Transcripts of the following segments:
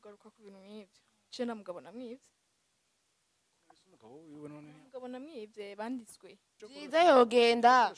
Kugaruka ku bintu nk'ivyo, je na mugabo namwivye. Umugabo wiwe none? Mugabo namwivye banditswe. Vyiza yogenda.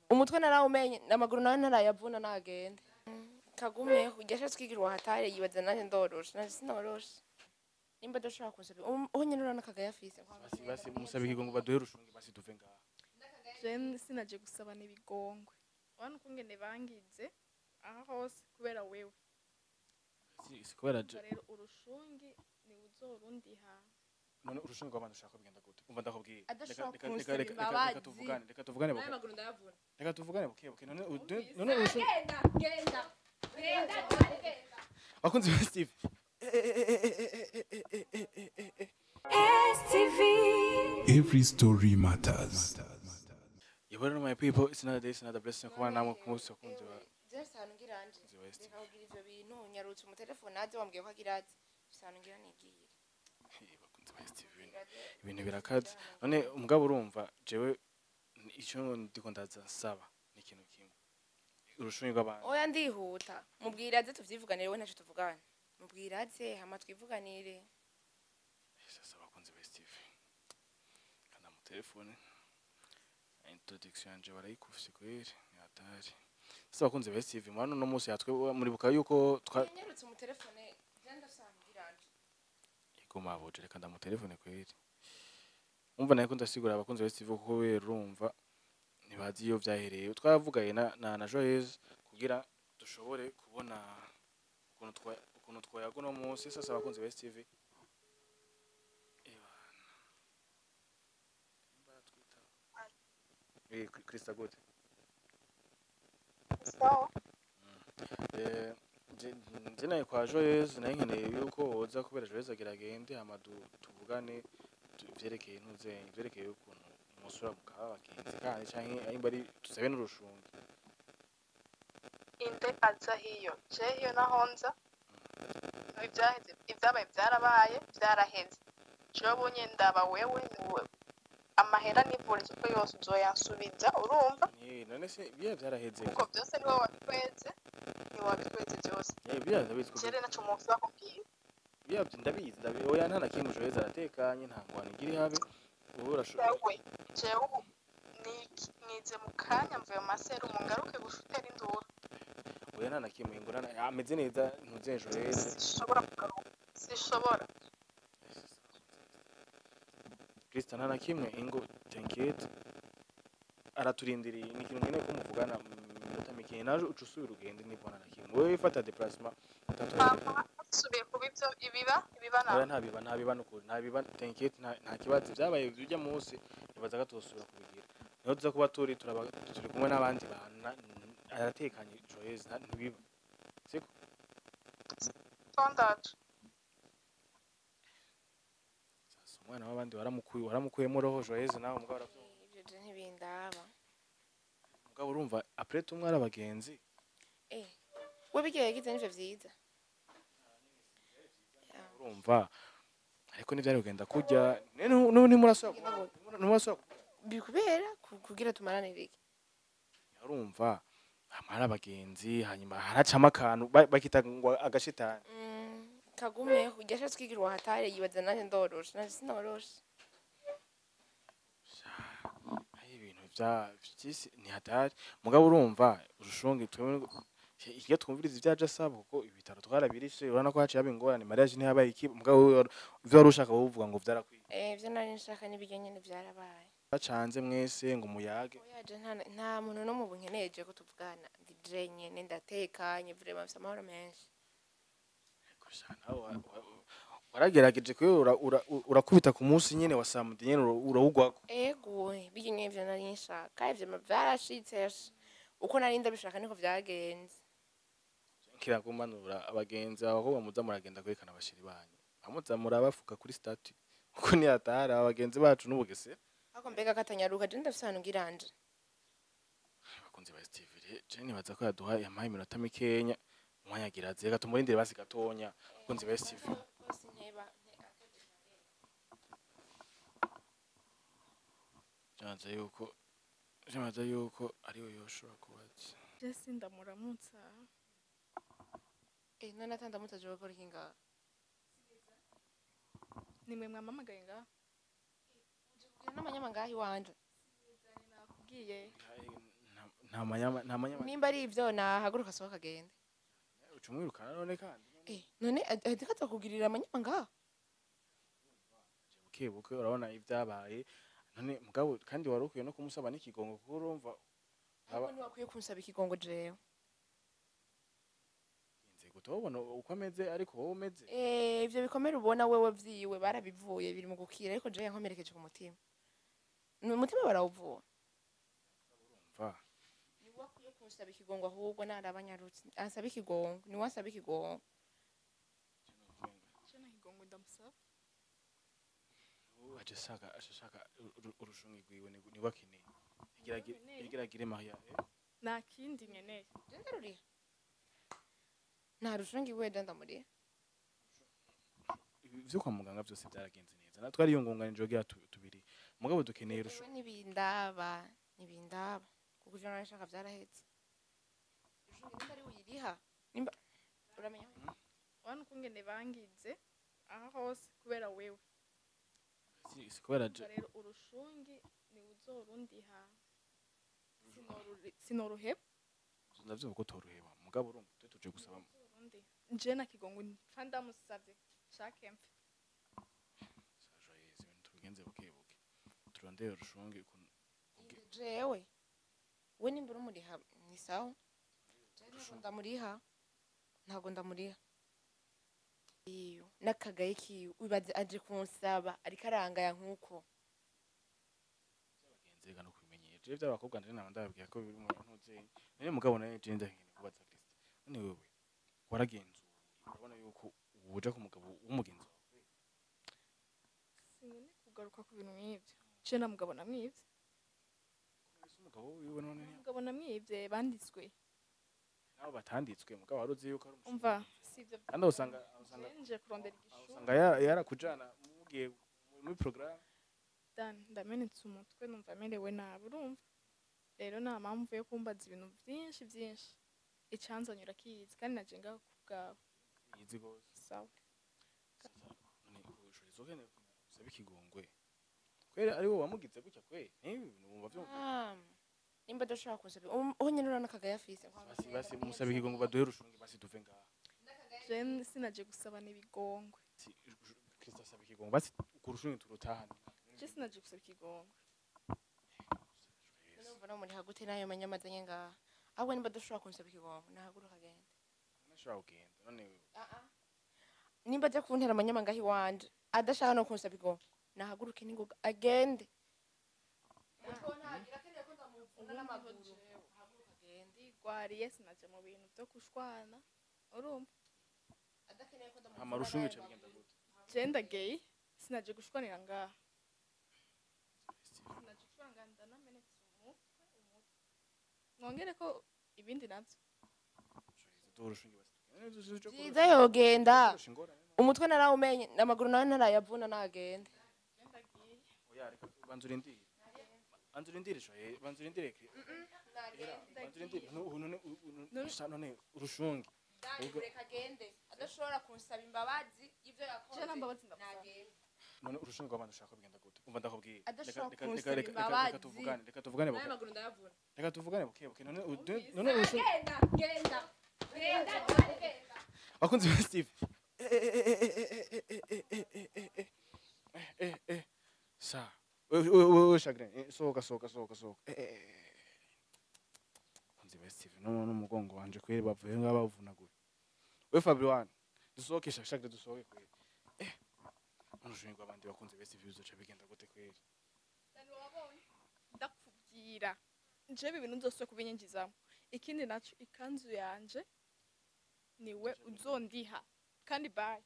Umutwe narawumenye, amaguru nawe ntarayavuna, nagenda kagume kugira twigira uwahatare yibaza nanjye ndoroshe, nanjye sinoroshe nimba adashobora kunsaba uwo nyene urabona akagaya afise. Basi basi, musabe ikigongo, baduhe urushungi, basi tuve ngaha. Je sinaje gusaba n'ibigongwe, urabona ukungene bangize aha hose kubera wewe. Si kubera je. Rero urushungi ni uzorundiha. None urushungi rw'abantu ushaka bigenda gute? Umva, ndakubwiye. Adashobora Reka- reka- kunsaba reka- reka- imbabazi. Reka tuvugane, reka tuvugane Nawe buke. amaguru ndayavuna. Reka tuvugane buke buke. None none urushungi Genda, genda, genda, genda. Bakunzi ba Steve. STV. Every story matters. You know, my people, it's another day, it's another blessing. Kubana namwe ku munsi, bakunzi ba Jewe ahantu ngira nje. bakunzi ba STV. Reka kugira ivyo bintu, nyarutse umutelefone aze, wambwiye ko agira ati ufise ahantu ngira nigiye. Hey, bakunzi ba STV, ibintu birakaze. None umugabo, urumva jewe icyo ndiko ndaza nsaba ni ikintu kimwe, urushungi rw'abantu. Oya, ndihuta, mubwira aze tuvyivuganire, we ntaco tuvugana, mubwira aze hama twivuganire. Sasa bakunzi ba STV, kanda mu telefone, introduction yanje barayikufise kweri, ni hatari. Sasa bakunzi ba STV, mwana uno munsi yatwe muribuka yuko twa Nyarutse umutelefone, je ndafise ahantu ngira nje. Iguma buje, reka ndamutelefone kweri. Umva, nariko ndasigura abakunzi ba STV kuko we urumva ntibazi iyo vyahereye. Twaravuganye na Joyeuse kugira dushobore kubona ukuntu twayaga uno munsi. Sasa abakunzi ba STV, ebana, nimba twita Krista, gute? Sawa. Je naye kwa Joyeuse naye nkeneye yuko woza kubera Joyeuse agira agende, hama tuvugane vyerekeye ntuzenye, vyerekeye ukuntu mwosubira mukaba abagenzi kandi, canke nimba ari tusabe n'urushungi. Inde aza hiyo? Je hiyo naho nza? Ivyaheze, ibyabaye byarabaye, byaraheze. Jewe bunye ndaba wewe niwe amahera nivuriza uko yose uzoyansubiza, urumva? None se biya vyaraheze? Kuko byose niwe wabitweze, niwe wabitweze byose. Biya ndabizi ko Jere naco umunsi bakubwiye. Biya ndabizi, ndabizi. Oya, nta na kimwe, Joyeuse aratekanye, nta ngwano igira ihabe, wowe urashobora. Wewe, jewe ubu nize mu kanya mvuye mu maserumu, ngaruke gushutera induru. Oya, nta na kimwe, ingorane, ameze neza ntuzenye Joyeuse. Sishobora kugaruka, sishobora. Krista, nta na kimwe, ingo t'inquiète, araturindiriye. Ni ikintu nkeneye ko muvugana mu minota mike, naje uca usubira ugende nibona na kimwe. Wowe fata déplacement utatu. Papa asubiye kuba ibyo ibiba ibiba Oya. Na Nta biba, nta biba nukuri, nta biba, t'inquiète, nta kibazo. Vyabaye ujya munsi, nibaza ko tuzosubira kubigira, niho tuza kuba turi turaba turi kumwe n'abandi bantu. Aratekanye Joyeuse, ntibiba, siko? Tondaje. Sasa umwana w'abandi waramukuye, waramukuyemo roho Joyeuse, nawe mugabo aravyumva. Ivyo je ntibindaba. Mugabo urumva, après tout mwari abagenzi. We bigiye yagize nivyo vyiza. Urumva, ariko ntivyari kugenda kurya ntimurasubira. Bikubera kugira tumaranire iki? Urumva, hamara abagenzi, hanyuma haracamo akantu bakita ngo agashitani. Kagume kugira twigira uwahatare yibaza nanjye ndoroshe, nanjye sinoroshe. Ayo, ibintu vya vyisi ni hatari. Mugabo urumva, urushungi twebwe iyo twumviriza ivyaje asaba, kuko ibitaro twarabirishe, urabona ko haciye haba ingorane, mariage ntihabaye iki. Mugabo wewe ivyo wari ushaka wowe uvuga ngo vyarakwiye. Ivyo nari nshaka n'ibiryo nyene vyarabaye. Bacanze mwese ngo muyage. Oya, je nta muntu n'umwe ubu nkeneye je ko tuvugana, ndi je nyene, ndatekanye vraiment, mfise amahoro menshi. Gusa nawe waragerageje kuyo urakubita ku munsi nyene wa samedi nyene urawugwako. Ego, biryo nyene ivyo nari nshaka, ivyo vyarashitse uko nari ndabishaka, niko vyagenze. Kirakumanura abagenzi, abakobwa muza muragenda kwerekana abashiri banyu, amuza murabafuka kuri statut, kuko niyatahari abagenzi bacu n'ubugesera. Ariko mbega katanyaruka, je ndafise ahantu ngiranje. Abakunzi ba STV, je nibaza ko yaduhaye, yampaye iminota mikenya, umwanya agira aze, reka tumurindire basi gatonya, abakunzi ba STV. Bose nteba. Nibaza yuko ariwe yoshobora kubaza. Je sindamuramutsa. None atandamutse aje gukora iki ngaha? Nimwe mwamamagaye ngaha. Kugira n'amanyama ngaha iwanje. Nakubwiye. Nta manyama, nta manyama. Nimba ari ivyo nahaguruka asohoka agende. Uca umwirukana none kandi? None ahita akazakugirira amanyama ngaha? Buke buke urabona ibyabaye. None mugabo kandi wari ukwiye no kumusaba n'ikigongo kuko urumva Ahubwo ntiwakwiye kunsaba ikigongo jewe. Inzego tubona uko ameze ariko wowe umeze. Ivyo bikomere ubona wewe vyiwe barabivuye biri mu gukira ariko jewe yankomerekeje ku mutima. Ni umutima barawuvura. Urumva. Niwe akwiye kunsaba ikigongo ahubwo narabanyarutse. Ansaba ikigongo, niwe ansaba ikigongo. Je nta kigongo ndamusaba. Ubu aje ashaka urushungi rwiwe niwe akeneye. Igira Maria. Nta kindi nkeneye. Je ndaruriha. Nta rushungi we ndamuriha. Ivyo kwa muganga byose byaragenze neza. Natwe ari yungunganije kugira tubiri. Mugabo dukeneye rushu. Nibindaba, nibindaba. Kuko ivyo narashaka vyarahetse. Rushungi nimba ari uyiriha. Nimba uramenya. Wana ukungene bangize aha hose kubera wewe. Si kubera je. Rero urushungi ni uzorundiha. Sinoruheba. Ndavyumva ko toruheba. Mugabo urumva tuje gusaba. Nje na kigongo mpfa ndamusavye. Shake mpfe. Joyeux ibintu tubigenze buke buke. Turondere urushungi jewe. We nimba urumuriha ni sawa. Ndamuriha. Ntago ndamuriha. Iyo nakagaye kiyo ubaze aje kunsaba ariko arangaya nkuko. Bagenze gano kubimenyera. Je by'abakobwa ndane naba ndababwiye ko biri mu ntuze. None mugabo naye je ndakeneye kubaza Christ. None wewe waragenzuye urabona yuko ubuja ku mugabo w'umugenzi wawe. Sinene kugaruka ku bintu nk'ivyo. Je na mugabo namwivye. Ese umugabo wiwe none mugabo namwivye banditswe. Nabo batanditswe mugabo waruzi yuko ari umushinga. Umva sivyo. Kandi usanga nje kurondera igishu. Usanga yarakujana mugiye muri programme. Dan ndamenetse umutwe numva merewe nabi urumva. Rero nta mpamvu yo kumbaza ibintu byinshi byinshi. Icanzanyura kizi kandi naje ngaho kubwawe. Yizi gose. Sawa. None ushobora ukeneye gusaba ikigongwe. Kwera ari wowe wamugize gutya kwe. N'ibi bintu wumva vyo. Nimba dashaka kunsaba uho nyene urana kagaya afise. Basi basi musabe ikigongo baduhe rushungi basi duve ngaha. Je sinaje gusaba n'ibigongwe. Kristo asaba ikigongo basi kurushungi turutahane. Je sinaje gusaba ikigongwe. Numva no muri hagute nayo manyamazanye ngaha. Ahubwo nimba dashaka kunsaba ikigongo nahaguruka agende. Nashaka kugenda none Nimba aje kuntera amanyama ngahi wanje adashaka no kunsaba ikigongo nahaguruke ningoga agende. Ndigwariye sinaje mu bintu byo kushwana urumva. Amarushungi cyo bigenda gute? Je ndageye sinaje gushwanira ngaha. Sinaje gushwana ngaha ndanamenetse umutwe. Mwongere ko ibindi navyo. Byiza yogenda. Umutwe narawumenye amaguru nawe ntarayavuna nagende. Oya reka banzurindire. Banzurindire shoye, banzurindire. Banzurindire none urushungi. Reka agende. Adashobora kunsaba imbabazi ivyo yakoze. Je nambabazi ndagusaba. None urushungi rw'abantu ushaka bigenda gute? Umva ndakubwiye. Reka tuvugane, reka tuvugane buke. Reka tuvugane buke buke. None none urushungi. Genda, genda. Genda. Bakunzi ba Steve. Sa. Wewe Chagrin, sohoka sohoka sohoka sohoka. Bakunzi ba Steve, no n'umugongo wanje kweri bavuye ngabavunagura. We Fabian, dusohoke Chagrin dusohoke kweri. Urushungi rw'abandi bakunzi ba Steve bizoca bigenda gute kweri? Dani wabonye ndakubwira. Nje ibintu nzose kubinyinjizamo. Ikindi naco ikanzu yanje niwe uzondiha kandi bye.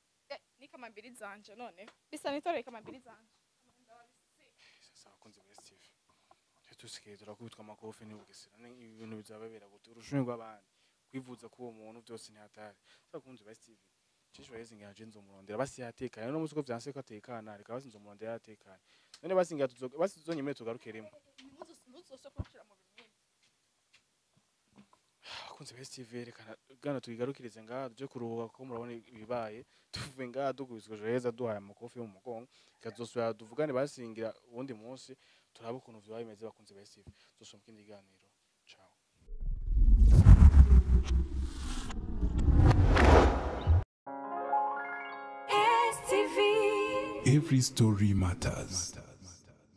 Ni kamambiri zanje none bisa nitore kamambiri zanje. Sasa bakunzi ba Steve. Tusikiye turakubitwa amakofe n'ubugesera ibintu bizababera gute urushungi rw'abandi kwivuza kuwo muntu byose ntihatari. Sasa bakunzi ba Steve Cishwa yeze ngira nzomurondera basi yatekanye no musuko vyanse ko atekana reka basi nzomurondera yatekanye. None basi ngira tuzoga basi tuzonyemere tugaruke rimwe. Nuzose kunshira mu bintu. Bakunzi ba STV, reka gana tuyigarukirize ngaha, tuje kuruhuka kuko murabona ibibaye. Tuvuye ngaha dukubiswe, heza duhaye amakofi yo mu mugongo. Kazosubira tuvugane basingira uwundi munsi, turabe ukuntu vyoba bimeze. Bakunzi ba STV, tuzosubira mu kindi kiganiro. Ciao. STV. Every story matters.